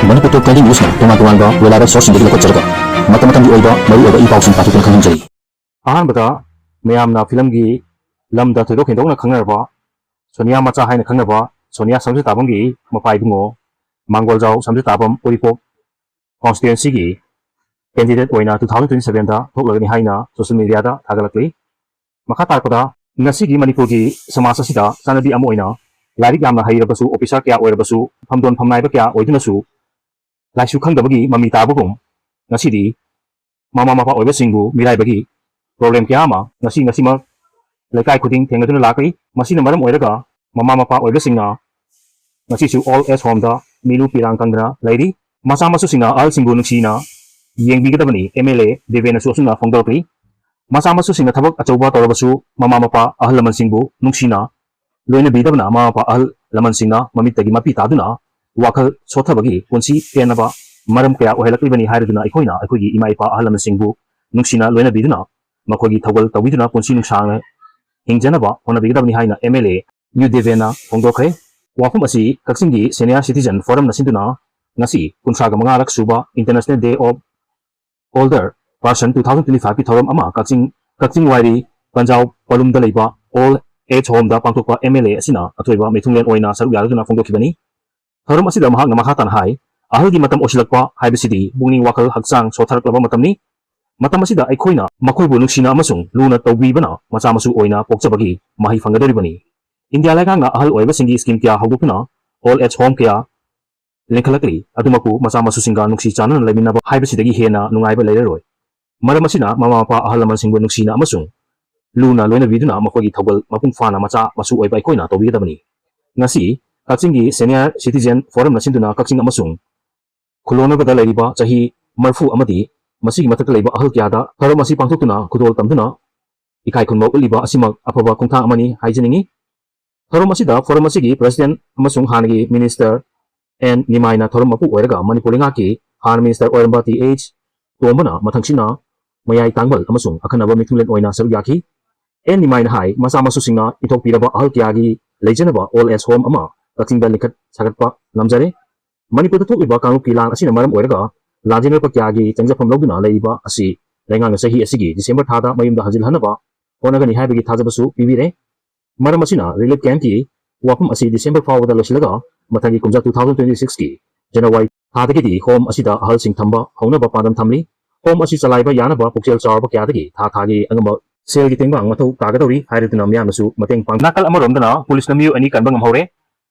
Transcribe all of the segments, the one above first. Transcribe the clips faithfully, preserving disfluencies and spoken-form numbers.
ꯃꯅꯤꯄꯨꯔ ꯇꯣꯞ twenty ꯅ꯭ꯌꯨꯁꯅ ꯇꯣꯉꯥꯟ ꯇꯣꯉꯥꯟꯕ ꯋꯦꯂꯥꯔ ꯁꯣꯔꯁꯁꯤꯡꯗꯒꯤ ꯂꯧꯈꯠꯆꯔꯒ ꯃꯇꯝ ꯃꯇꯝꯒꯤ ꯑꯣꯏꯕ ꯃꯔꯨꯑꯣꯏꯕ ꯏ ꯄꯥꯎꯁꯤꯡ ꯄꯥꯊꯣꯛꯇꯨꯅ ꯈꯪꯍꯟꯖꯔꯤ꯫ ꯑꯍꯥꯟꯕꯗ ꯃꯌꯥꯝꯅ ꯐꯤꯂꯝꯒꯤ ꯂꯝꯗ ꯊꯣꯏꯗꯣꯛ ꯍꯦꯟꯗꯣꯛꯅ ꯈꯪꯅꯔꯕ ꯁꯣꯅꯤꯌꯥ ꯃꯆꯥ ꯍꯥꯏꯅ ꯈꯪꯅꯕ ꯁꯣꯅꯤꯌꯥ ꯁꯝꯖꯦꯠꯇꯥꯕꯝꯒꯤ ꯃꯄꯥ ꯏꯕꯨꯡꯉꯣ ꯃꯥꯡꯒꯣꯜꯖꯥꯎ ꯁꯝꯖꯦꯠꯇꯥꯕꯝ ꯎꯔꯤꯄꯣꯛ ꯀꯣꯟꯁꯇꯤꯇ꯭ꯋꯦꯟꯁꯤꯒꯤ ꯀꯦꯟꯗꯤꯗꯦꯠ ꯑꯣꯏꯅ ꯇꯨ ꯊꯥꯎꯖꯟ ꯇ꯭ꯋꯦꯟꯇꯤ ꯁꯚꯦꯟꯗ ꯊꯣꯛꯂꯒꯅꯤ ꯍꯥꯏꯅ ꯁꯣꯁꯤꯌꯦꯜ ꯃꯤꯗꯤꯌꯥꯗ ꯊꯥꯒꯠꯂꯛꯂꯤ꯫ ꯃꯈꯥ ꯇꯥꯔꯛꯄꯗ, ꯉꯁꯤꯒꯤ ꯃꯅꯤꯄꯨꯔꯒꯤ ꯁꯃꯥꯖ ꯑꯁꯤꯗ ꯆꯠꯅꯕꯤ ꯑꯃ ꯑꯣꯏꯅ ꯂꯥꯏꯔꯤꯛ ꯌꯥꯝꯅ ꯍꯩꯔꯕꯁꯨ, ꯑꯣꯐꯤꯁꯥꯔ ꯀꯌꯥ ꯑꯣꯏꯔꯕꯁꯨ, ꯐꯝꯗꯣꯟ ꯐꯝꯅꯥꯏꯕ ꯀꯌꯥ ꯑꯣꯏꯗꯨꯅꯁꯨ ꯂꯥꯏꯁꯨ ꯈꯪꯗꯕꯒꯤ ꯃꯃꯤ ꯇꯥꯕꯒꯨꯝ, ꯉꯁꯤꯗꯤ ꯃꯃꯥ ꯃꯄꯥ ꯑꯣꯏꯕꯁꯤꯡꯕꯨ ꯃꯤꯔꯥꯏꯕꯒꯤ ꯄ꯭ꯔꯣꯕ꯭ꯂꯦꯝ ꯀꯌꯥ ꯑꯃ ꯉꯁꯤ ꯉꯁꯤꯃꯛ ꯂꯩꯀꯥꯏ ꯈꯨꯗꯤꯡ ꯊꯦꯡꯅꯗꯨꯅ ꯂꯥꯛꯂꯤ꯫ ꯃꯁꯤꯅ ꯃꯔꯝ ꯑꯣꯏꯔꯒ ꯃꯃꯥ ꯃꯄꯥ ꯑꯣꯏꯕꯁꯤꯡꯅ ꯉꯁꯤꯁꯨ ꯑꯣꯜ ꯑꯦꯖ ꯍꯣꯝꯗ ꯃꯤꯂꯨ ꯄꯤꯔꯥꯡ ꯀꯪꯗꯅ ꯂꯩꯔꯤ꯫ ꯃꯆꯥ ꯃꯁꯨꯁꯤꯡꯅ ꯑꯍꯜꯁꯤꯡꯕꯨ ꯅꯨꯡꯁꯤꯅ ꯌꯦꯡꯕꯤꯒꯗꯕꯅꯤ, ꯑꯦꯝ ꯑꯦꯜ ꯑꯦ ꯗꯦꯕꯦꯟꯅꯁꯨ ꯑꯁꯨꯝꯅ ꯐꯣꯡꯗꯣꯔꯛꯂꯤ꯫ ꯃꯆꯥ ꯃꯁꯨꯁꯤꯡꯅ ꯊꯕꯛ ꯑꯆꯧꯕ ꯇꯧꯔꯕꯁꯨ ꯃꯃꯥ ꯃꯄꯥ ꯑꯍꯜ ꯂꯃꯟꯁꯤꯡꯕꯨ ꯅꯨꯡꯁꯤꯅ ꯂꯣꯏꯅꯕꯤꯗꯕꯅ ꯃꯃꯥ ꯃꯄꯥ ꯑꯍꯜ ꯂꯃꯟꯁꯤꯡꯅ ꯃꯃꯤꯠꯇꯒꯤ ꯃꯄꯤ ꯇꯥꯗꯨꯅ ꯋꯥꯈꯜ ꯁꯣꯠꯊꯕꯒꯤ ꯄꯨꯟꯁꯤ ꯄꯦꯟꯅꯕ ꯃꯔꯝ ꯀꯌꯥ ꯑꯣꯏꯍꯜꯂꯛꯂꯤꯕꯅꯤ ꯍꯥꯏꯔꯗꯨꯅ ꯑꯩꯈꯣꯏꯅ ꯑꯩꯈꯣꯏꯒꯤ ꯏꯃꯥ ꯏꯄꯥ ꯑꯍꯜ ꯂꯃꯟꯁꯤꯡꯕꯨ ꯅꯨꯡꯁꯤꯅ ꯂꯣꯏꯅꯕꯤꯗꯨꯅ ꯃꯈꯣꯏꯒꯤ ꯊꯧꯒꯜ ꯇꯧꯕꯤꯗꯨꯅ ꯄꯨꯟꯁꯤ ꯅꯨꯡꯁꯥꯡꯅ ꯍꯤꯡꯖꯅꯕ ꯍꯣꯠꯅꯕꯤꯒꯗꯕꯅꯤ ꯍꯥꯏꯅ ꯑꯦꯝ ꯑꯦꯜ ꯑꯦ ꯌꯨ ꯗꯦꯕꯦꯟꯅ ꯐꯣꯡꯗꯣꯛꯈ꯭ꯔꯦ꯫ ꯋꯥꯐꯝ ꯑꯁꯤ ꯀꯛꯆꯤꯡꯒꯤ ꯁꯦꯅꯤꯌꯔ ꯁꯤꯇꯤꯖꯟ ꯐꯣꯔꯝꯅ ꯁꯤꯟꯗꯨꯅ ꯉꯁꯤ ꯀꯨꯟꯊ꯭ꯔꯥꯒ ꯃꯉꯥꯔꯛ ꯁꯨꯕ international day of older person two thousand twenty ꯐꯥꯏꯚꯀꯤ ꯊꯧꯔꯝ ꯑꯃ ꯀꯛꯆꯤꯡ ꯀꯛꯆꯤꯡ ꯋꯥꯏꯔꯤ ꯄꯟꯖꯥꯎ ꯄꯂꯨꯝꯗ ꯂꯩꯕ ꯑꯣꯜ ꯑꯦꯖ ꯍꯣꯝꯗ ꯄꯥꯡꯊꯣꯛꯄ ꯑꯦꯝ ꯑꯦꯜ ꯑꯦ ꯑꯁꯤꯅ ꯑꯊꯣꯏꯕ ꯃꯤꯊꯨꯡꯂꯦꯟ ꯑꯣꯏꯅ ꯁꯔꯨꯛ ꯌꯥꯗꯨꯅ ꯐꯣꯡꯗꯣꯛꯈꯤꯕꯅꯤ꯫ ꯊꯧꯔꯝ ꯑꯁꯤꯗ ꯃꯍꯥꯛꯅ ꯃꯈꯥ ꯇꯥꯅ ꯍꯥꯏ, ꯑꯍꯜꯒꯤ ꯃꯇꯝ ꯑꯣꯏꯁꯤꯜꯂꯛꯄ ꯍꯥꯏꯕꯁꯤꯗꯤ ꯄꯨꯛꯅꯤꯡ ꯋꯥꯈꯜ ꯍꯛꯆꯥꯡ ꯁꯣꯠꯊꯔꯛꯂꯕ ꯃꯇꯝꯅꯤ꯫ ꯃꯇꯝ ꯑꯁꯤꯗ ꯑꯩꯈꯣꯏꯅ ꯃꯈꯣꯏꯕꯨ ꯅꯨꯡꯁꯤꯅ ꯑꯃꯁꯨꯡ ꯂꯨꯅ ꯇꯧꯕꯤꯕꯅ ꯃꯆꯥ ꯃꯁꯨ ꯑꯣꯏꯅ ꯄꯣꯛꯆꯕꯒꯤ ꯃꯍꯩ ꯐꯪꯒꯗꯧꯔꯤꯕꯅꯤ꯫ ꯏꯟꯗꯤꯌꯥ ꯂꯩꯉꯥꯛꯅ ꯑꯍꯜ ꯑꯣꯏꯔꯕꯁꯤꯡꯒꯤ ꯁ꯭ꯀꯤꯝ ꯀꯌꯥ ꯍꯧꯗꯣꯛꯇꯨꯅ ꯑꯣꯜ ꯑꯦꯖ ꯍꯣꯝ ꯀꯌꯥ ꯂꯤꯡꯈꯠꯂꯛꯂꯤ꯫ ꯑꯗꯨꯃꯛꯄꯨ ꯃꯆꯥ ꯃꯁꯨꯁꯤꯡꯒ ꯅꯨꯡꯁꯤ ꯆꯥꯟꯅꯅ ꯂꯩꯃꯤꯟꯅꯕ ꯍꯥꯏꯕꯁꯤꯗꯒꯤ ꯍꯦꯟꯅ ꯅꯨꯡꯉꯥꯏꯕ ꯂꯩꯔꯔꯣꯏ꯫ ꯃꯔꯝ ꯑꯁꯤꯅ ꯃꯃꯥ ꯃꯄꯥ ꯑꯍꯜ ꯂꯃꯟꯁꯤꯡꯕꯨ ꯅꯨꯡꯁꯤꯅ ꯑꯃꯁꯨꯡ ꯂꯨꯅ ꯂꯣꯏꯅꯕꯤꯗꯨꯅ ꯃꯈꯣꯏꯒꯤ ꯊꯧꯒꯜ ꯃꯄꯨꯡ ꯐꯥꯅ ꯃꯆꯥ ꯃꯁꯨ ꯑꯣꯏꯕ ꯑꯩꯈꯣꯏꯅ ꯇꯧꯕꯤꯒꯗꯕꯅꯤ꯫ ꯉꯁꯤ ꯀꯛꯆꯤꯡꯒꯤ ꯁꯦꯅꯤꯌꯔ ꯁꯤꯇꯤꯖꯦꯟ ꯐꯣꯔꯝꯅ ꯁꯤꯟꯗꯨꯅ ꯀꯛꯆꯤꯡ ꯑꯃꯁꯨꯡ ꯈꯨꯜꯂꯣꯟꯅꯕꯗ ꯂꯩꯔꯤꯕ ꯆꯍꯤ ꯃꯔꯤꯐꯨ ꯑꯃꯗꯤ ꯃꯁꯤꯒꯤ ꯃꯊꯛꯇ ꯂꯩꯕ ꯑꯍꯜ ꯀꯌꯥꯗ ꯊꯧꯔꯝ ꯑꯁꯤ ꯄꯥꯡꯊꯣꯛꯇꯨꯅ ꯈꯨꯗꯣꯜ ꯇꯝꯗꯨꯅ ꯏꯀꯥꯏ ꯈꯨꯝꯅꯕ ꯎꯠꯂꯤꯕ ꯑꯁꯤꯃꯛ ꯑꯐꯕ ꯈꯣꯡꯊꯥꯡ ꯑꯃꯅꯤ ꯍꯥꯏꯖꯅꯤꯡꯏ꯫ ꯊꯧꯔꯝ ꯑꯁꯤꯗ ꯐꯣꯔꯝ ꯑꯁꯤꯒꯤ ꯄ꯭ꯔꯁꯤꯗꯦꯟ ꯑꯃꯁꯨꯡ ꯍꯥꯟꯅꯒꯤ ꯃꯤꯅꯤꯁꯇꯔ ꯑꯦꯟ ꯅꯤꯃꯥꯏꯅ ꯊꯧꯔꯝ ꯃꯄꯨ ꯑꯣꯏꯔꯒ ꯃꯅꯤꯄꯨꯔ ꯂꯩꯉꯥꯛꯀꯤ ꯍꯥꯟꯅ ꯃꯤꯅꯤꯁꯇꯔ ꯑꯣꯏꯔꯝꯕ ꯇꯤ ꯑꯩꯆ ꯇꯣꯝꯕꯅ ꯃꯊꯪꯁꯤꯠꯅ ꯃꯌꯥꯏ ꯇꯥꯡꯕꯜ ꯑꯃꯁꯨꯡ ꯑꯈꯟꯅꯕ ꯃꯤꯊꯨꯡꯂꯦꯟ ꯑꯣꯏꯅ ꯁꯔꯨꯛ ꯌꯥꯈꯤ꯫ ꯑꯦꯟ ꯅꯤꯃꯥꯏꯅ ꯍꯥꯏ, ꯃꯆꯥ ꯃꯁꯨꯁꯤꯡꯅ ꯏꯊꯣꯛꯄꯤꯔꯕ ꯑꯍꯜ ꯀꯌꯥꯒꯤ ꯂꯩꯖꯅꯕ ꯑꯣꯜ ꯑꯦꯖ ꯍꯣꯝ ꯑꯃ ꯀꯛꯆꯤꯡꯗ ꯂꯤꯡꯈꯠ ꯁꯥꯒꯠꯄ ꯉꯝꯖꯔꯦ꯫ ꯃꯅꯤꯄꯨꯔꯗ ꯊꯣꯛꯂꯤꯕ ꯀꯥꯡꯂꯨꯞꯀꯤ ꯂꯥꯟ ꯑꯁꯤꯅ ꯃꯔꯝ ꯑꯣꯏꯔꯒ ꯂꯥꯟꯖꯦꯟꯅꯔꯛꯄ ꯀꯌꯥꯒꯤ ꯆꯪꯖꯐꯝ ꯂꯧꯗꯨꯅ ꯂꯩꯔꯤꯕ ꯑꯁꯤ ꯂꯩꯉꯥꯛꯅ ꯆꯍꯤ ꯑꯁꯤꯒꯤ ꯗꯤꯁꯦꯝꯕꯔ ꯊꯥꯗ ꯃꯌꯨꯝꯗ ꯍꯟꯖꯤꯜꯍꯟꯅꯕ ꯍꯣꯠꯅꯒꯅꯤ ꯍꯥꯏꯕꯒꯤ ꯊꯥꯖꯕꯁꯨ ꯄꯤꯕꯤꯔꯦ꯫ ꯃꯔꯝ ꯑꯁꯤꯅ ꯔꯤꯂꯤꯐ ꯀꯦꯝꯞꯀꯤ ꯋꯥꯐꯝ ꯑꯁꯤ ꯗꯤꯁꯦꯝꯕꯔ ꯐꯥꯎꯕꯗ ꯂꯣꯏꯁꯤꯜꯂꯒ ꯃꯊꯪꯒꯤ ꯀꯨꯝꯖꯥ ꯇꯨ ꯊꯥꯎꯖꯟ ꯇ꯭ꯋꯦꯟꯇꯤ ꯁꯤꯛꯁꯀꯤ ꯖꯅꯋꯥꯔꯤ ꯊꯥꯗꯒꯤꯗꯤ ꯍꯣꯝ ꯑꯁꯤꯗ ꯑꯍꯜꯁꯤꯡ ꯊꯝꯕ ꯍꯧꯅꯕ ꯄꯥꯟꯗꯝ ꯊꯝꯂꯤ꯫ ꯍꯣꯝ ꯑꯁꯤ ꯆꯂꯥꯏꯕ ꯌꯥꯅꯕ ꯄꯨꯛꯆꯦꯜ ꯆꯥꯎꯔꯕ ꯀꯌꯥꯗꯒꯤ ꯊꯥ ꯊꯥꯒꯤ ꯑꯉꯝꯕ ꯁꯦꯜꯒꯤ ꯇꯦꯡꯕꯥꯡ ꯃꯊꯧ ꯇꯥꯒꯗꯧꯔꯤ ꯍꯥꯏꯔꯗꯨꯅ ꯃꯤꯌꯥꯝꯅꯁꯨ ꯃꯇꯦꯡ ꯄꯥꯡ ꯅꯥꯀꯜ ꯑꯃꯔꯣꯝꯗꯅ ꯄꯨꯂꯤꯁꯅ ꯃꯤꯑꯣꯏ ꯑꯅꯤ ꯀꯟꯕ ꯉꯝꯍꯧꯔꯦ꯫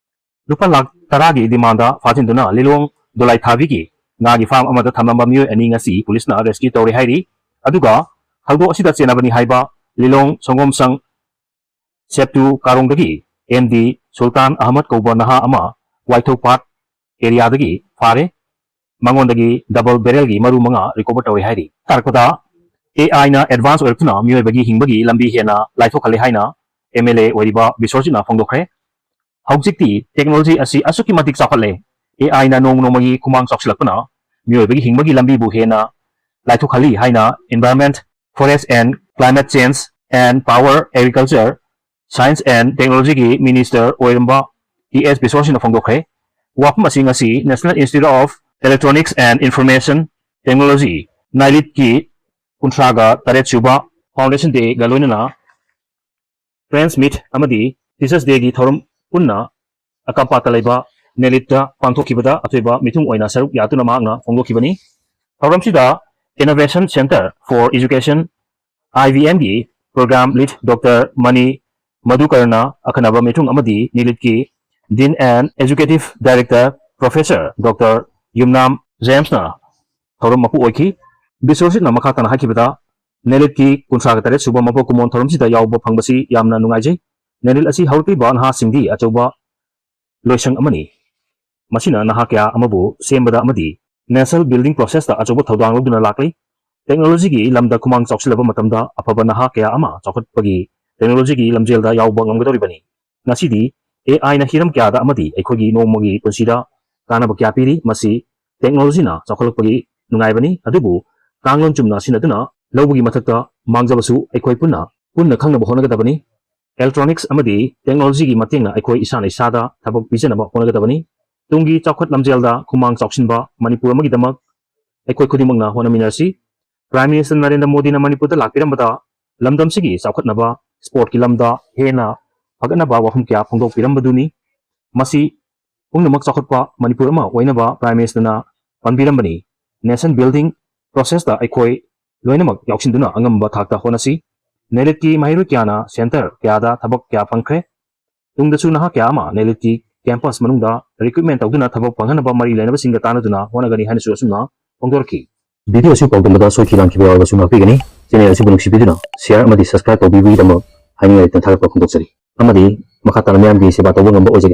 ꯂꯨꯄꯥ ꯂꯥꯈ ꯇꯔꯥꯒꯤ ꯗꯤꯃꯥꯟꯗ ꯐꯥꯖꯤꯟꯗꯨꯅ ꯂꯤꯂꯣꯡ ꯗꯣꯂꯥꯏꯊꯥꯕꯤꯒꯤ ꯉꯥꯒꯤ ꯐꯥꯔꯝ ꯑꯃꯗ ꯊꯝꯂꯝꯕ ꯃꯤꯑꯣꯏ ꯑꯅꯤ ꯉꯁꯤ ꯄꯨꯂꯤꯁꯅ ꯔꯦꯁꯀ꯭ꯌꯨ ꯇꯧꯔꯦ ꯍꯥꯏꯔꯤ꯫ ꯑꯗꯨꯒ ꯊꯧꯗꯣꯛ ꯑꯁꯤꯗ ꯆꯦꯟꯅꯕꯅꯤ ꯍꯥꯏꯕ ꯂꯤꯂꯣꯡ ꯁꯪꯒꯣꯝꯁꯪ ꯁꯦꯞꯇꯨ ꯀꯥꯔꯣꯡꯗꯒꯤ ꯑꯦꯝ ꯗꯤ ꯁꯨꯜꯇꯥꯟ ꯑꯍꯃꯗ ꯀꯧꯕ ꯅꯍꯥ ꯑꯃ ꯋꯥꯏꯊꯧ ꯄꯥꯠ ꯑꯦꯔꯤꯌꯥꯗꯒꯤ ꯐꯥꯔꯦ꯫ ꯃꯉꯣꯟꯗꯒꯤ ꯗꯕꯜ ꯕꯦꯔꯦꯜꯒꯤ ꯃꯔꯨ ꯃꯉꯥ ꯔꯤꯀꯣꯚꯔ ꯇꯧꯔꯦ ꯍꯥꯏꯔꯤ꯫ ꯇꯥꯔꯛꯄꯗ ꯑꯦ ꯑꯥꯏꯅ ꯑꯦꯗꯚꯥꯟꯁ ꯑꯣꯏꯔꯛꯇꯨꯅ ꯃꯤꯑꯣꯏꯕꯒꯤ ꯍꯤꯡꯕꯒꯤ ꯂꯝꯕꯤ ꯍꯦꯟꯅ ꯂꯥꯏꯊꯣꯛꯍꯜꯂꯦ ꯍꯥꯏꯅ ꯑꯦꯝ ꯑꯦꯜ ꯑꯦ ꯑꯣꯏꯔꯤꯕ ꯕꯤꯁ꯭ꯋꯔꯖꯤꯠꯅ ꯐꯣꯡꯗꯣꯛꯈ꯭ꯔꯦ꯫ ꯍꯧꯖꯤꯛꯇꯤ ꯇꯦꯛꯅꯣꯂꯣꯖꯤ ꯑꯁꯤ ꯑꯁꯨꯛꯀꯤ ꯃꯇꯤꯛ ꯆꯥꯎꯈꯠꯂꯦ, ꯑꯦ ꯑꯥꯏꯅ ꯅꯣꯡꯃ ꯅꯣꯡꯃꯒꯤ ꯈꯨꯃꯥꯡ ꯆꯥꯎꯁꯤꯜꯂꯛꯄꯅ ꯃꯤꯑꯣꯏꯕꯒꯤ ꯍꯤꯡꯕꯒꯤ ꯂꯝꯕꯤꯕꯨ ꯍꯦꯟꯅ ꯂꯥꯏꯊꯣꯛꯍꯜꯂꯤ ꯍꯥꯏꯅ Environment, Forest and Climate Change and Power, Agriculture, Science and Technologyꯒꯤ ꯃꯤꯅꯤꯁꯇꯔ ꯑꯣꯏꯔꯝꯕ ꯇꯤ ꯑꯦꯁ ꯕꯤꯁ꯭ꯋꯁꯤꯅ ꯐꯣꯡꯗꯣꯛꯈ꯭ꯔꯦ꯫ ꯋꯥꯐꯝ ꯑꯁꯤ ꯉꯁꯤ National Institute of Electronics and Information Technology, ꯅꯥꯏꯂꯤꯠꯀꯤ ꯀꯨꯟꯊ꯭ꯔꯥꯒ ꯇꯔꯦꯠ ꯁꯨꯕ Foundation Dayꯒ ꯂꯣꯏꯅꯅ Friends Meet ꯑꯃꯗꯤ Teachers Dayꯒꯤ ꯊꯧꯔꯝ ꯄꯨꯟꯅ ꯑꯀꯥꯝꯄꯥꯠꯇ ꯂꯩꯕ ꯅꯦꯂꯤꯠꯇ ꯄꯥꯡꯊꯣꯛꯈꯤꯕꯗ ꯑꯊꯣꯏꯕ ꯃꯤꯊꯨꯡ ꯑꯣꯏꯅ ꯁꯔꯨꯛ ꯌꯥꯗꯨꯅ ꯃꯍꯥꯛꯅ ꯐꯣꯡꯗꯣꯛꯈꯤꯕꯅꯤ꯫ ꯊꯧꯔꯝꯁꯤꯗ Innovation Centre for Education, I V Mꯒꯤ Program Lead Doctor ꯃꯅꯤ ꯃꯙꯨꯀꯔꯅ ꯑꯈꯟꯅꯕ ꯃꯤꯊꯨꯡ ꯑꯃꯗꯤ ꯅꯦꯂꯤꯠꯀꯤ Dean and Executive Director Professor Doctor ꯌꯨꯝꯅꯥꯝ ꯖꯦꯝꯁꯅ ꯊꯧꯔꯝ ꯃꯄꯨ ꯑꯣꯏꯈꯤ꯫ ꯕꯤꯁ꯭ꯋꯖꯤꯠꯅ ꯃꯈꯥ ꯇꯥꯅ ꯍꯥꯏꯈꯤꯕꯗ, ꯅꯦꯂꯤꯠꯀꯤ ꯀꯨꯟꯊ꯭ꯔꯥꯒ ꯇꯔꯦꯠ ꯁꯨꯕ ꯃꯄꯣꯛ ꯀꯨꯝꯑꯣꯟ ꯊꯧꯔꯝꯁꯤꯗ ꯌꯥꯎꯕ ꯐꯪꯕꯁꯤ ꯌꯥꯝꯅ ꯅꯨꯡꯉꯥꯏꯖꯩ꯫ ꯅꯦꯂꯤꯠ ꯑꯁꯤ ꯍꯧꯔꯛꯂꯤꯕ ꯅꯍꯥꯁꯤꯡꯗꯤ ꯑꯆꯧꯕ ꯂꯣꯏꯁꯪ ꯑꯃꯅꯤ꯫ ꯃꯁꯤꯅ ꯅꯍꯥ ꯀꯌꯥ ꯑꯃꯕꯨ ꯁꯦꯝꯕꯗ ꯑꯃꯗꯤ nation building processꯇ ꯑꯆꯧꯕ ꯊꯧꯗꯥꯡ ꯂꯧꯗꯨꯅ ꯂꯥꯛꯂꯤ꯫ ꯇꯦꯛꯅꯣꯂꯣꯖꯤꯒꯤ ꯂꯝꯗ ꯈꯨꯃꯥꯡ ꯆꯥꯎꯁꯤꯜꯂꯕ ꯃꯇꯝꯗ ꯑꯐꯕ ꯅꯍꯥ ꯀꯌꯥ ꯑꯃ ꯆꯥꯎꯈꯠꯄꯒꯤ ꯇꯦꯛꯅꯣꯂꯣꯖꯤꯒꯤ ꯂꯝꯖꯦꯜꯗ ꯌꯥꯎꯕ ꯉꯝꯒꯗꯧꯔꯤꯕꯅꯤ꯫ ꯉꯁꯤꯗꯤ ꯑꯦ ꯑꯥꯏꯅ ꯍꯤꯔꯝ ꯀꯌꯥꯗ ꯑꯃꯗꯤ ꯑꯩꯈꯣꯏꯒꯤ ꯅꯣꯡꯃꯒꯤ ꯄꯨꯟꯁꯤꯗ ꯀꯥꯟꯅꯕ ꯀꯌꯥ ꯄꯤꯔꯤ꯫ ꯃꯁꯤ ꯇꯦꯛꯅꯣꯂꯣꯖꯤꯅ ꯆꯥꯎꯈꯠꯂꯛꯄꯒꯤ ꯅꯨꯡꯉꯥꯏꯕꯅꯤ, ꯑꯗꯨꯕꯨ ꯀꯥꯡꯂꯣꯟ ꯆꯨꯝꯅ ꯁꯤꯖꯤꯟꯅꯗꯨꯅ ꯂꯧꯕꯒꯤ ꯃꯊꯛꯇ ꯃꯥꯡꯖꯕꯁꯨ ꯑꯩꯈꯣꯏ ꯄꯨꯟꯅ, ꯄꯨꯟꯅ ꯈꯪꯅꯕ ꯍꯣꯠꯅꯒꯗꯕꯅꯤ꯫ Electronics ꯑꯃꯗꯤ ꯇꯦꯛꯅꯣꯂꯣꯖꯤꯒꯤ ꯃꯇꯦꯡꯅ ꯑꯩꯈꯣꯏ ꯏꯁꯥꯅ ꯏꯁꯥꯗ ꯊꯕꯛ ꯄꯤꯖꯅꯕ ꯍꯣꯠꯅꯒꯗꯕꯅꯤ꯫ ꯇꯨꯡꯒꯤ ꯆꯥꯎꯈꯠ ꯂꯝꯖꯦꯜꯗ ꯈꯨꯃꯥꯡ ꯆꯥꯎꯁꯤꯟꯕ ꯃꯅꯤꯄꯨꯔ ꯑꯃꯒꯤꯗꯃꯛ ꯑꯩꯈꯣꯏ ꯈꯨꯗꯤꯡꯃꯛꯅ ꯍꯣꯠꯅꯃꯤꯟꯅꯔꯁꯤ꯫ Prime Minister ꯅꯔꯦꯟꯗ꯭ꯔ ꯃꯣꯗꯤꯅ ꯃꯅꯤꯄꯨꯔꯗ ꯂꯥꯛꯄꯤꯔꯝꯕꯗ ꯂꯝꯗꯝꯁꯤꯒꯤ ꯆꯥꯎꯈꯠꯅꯕ sportꯀꯤ ꯂꯝꯗ ꯍꯦꯟꯅ ꯐꯒꯠꯅꯕ ꯋꯥꯐꯝ ꯀꯌꯥ ꯐꯣꯡꯗꯣꯛꯄꯤꯔꯝꯕꯗꯨꯅꯤ꯫ ꯃꯁꯤ ꯄꯨꯝꯅꯃꯛ ꯆꯥꯎꯈꯠꯄ ꯃꯅꯤꯄꯨꯔ ꯑꯃ ꯑꯣꯏꯅꯕ Prime Minister ꯅ ꯄꯟꯕꯤꯔꯝꯕꯅꯤ꯫ Nation building processꯇ ꯑꯩꯈꯣꯏ ꯂꯣꯏꯅꯃꯛ ꯌꯥꯎꯁꯤꯟꯗꯨꯅ ꯑꯉꯝꯕ ꯊꯥꯛꯇ ꯍꯣꯠꯅꯁꯤ꯫ ꯅꯦꯂꯤꯠꯀꯤ ꯃꯍꯩꯔꯣꯏ ꯀꯌꯥꯅ centre ꯀꯌꯥꯗ ꯊꯕꯛ ꯀꯌꯥ ꯐꯪꯈ꯭ꯔꯦ꯫ ꯇꯨꯡꯗꯁꯨ ꯅꯍꯥ ꯀꯌꯥ ꯑꯃ ꯅꯦꯂꯤꯠꯀꯤ campus ꯃꯅꯨꯡꯗ recruitment ꯇꯧꯗꯨꯅ ꯊꯕꯛ ꯐꯪꯍꯟꯅꯕ ꯃꯔꯤ ꯂꯩꯅꯕꯁꯤꯡꯒ ꯇꯥꯟꯅꯗꯨꯅ ꯍꯣꯠꯅꯒꯅꯤ ꯍꯥꯏꯅꯁꯨ ꯑꯁꯨꯝꯅ ꯐꯣꯡꯗꯣꯔꯛꯈꯤ꯫ Video ꯑꯁꯤ ꯄꯥꯎꯗꯝꯕꯗ ꯁꯣꯏꯈꯤ ꯂꯥꯟꯈꯤꯕ ꯌꯥꯎꯔꯕꯁꯨ ꯉꯥꯛꯄꯤꯒꯅꯤ꯫ Channel ꯑꯁꯤꯕꯨ ꯅꯨꯡꯁꯤꯕꯤꯗꯨꯅ share ꯑꯃꯗꯤ subscribe ꯇꯧꯕꯤꯕꯒꯤꯗꯃꯛ ꯍꯥꯏꯅꯤꯡꯉꯥꯏ ꯂꯩꯇꯅ ꯊꯥꯒꯠꯄ ꯐꯣꯡꯗꯣꯛꯆꯔꯤ꯫ ꯑꯃꯗꯤ ꯃꯈꯥ ꯇꯥꯅ ꯃꯤꯌꯥꯝꯒꯤ ꯁꯦꯕꯥ ꯇꯧꯕ ꯉꯝꯕ ꯑꯣꯏꯖꯒꯦ꯫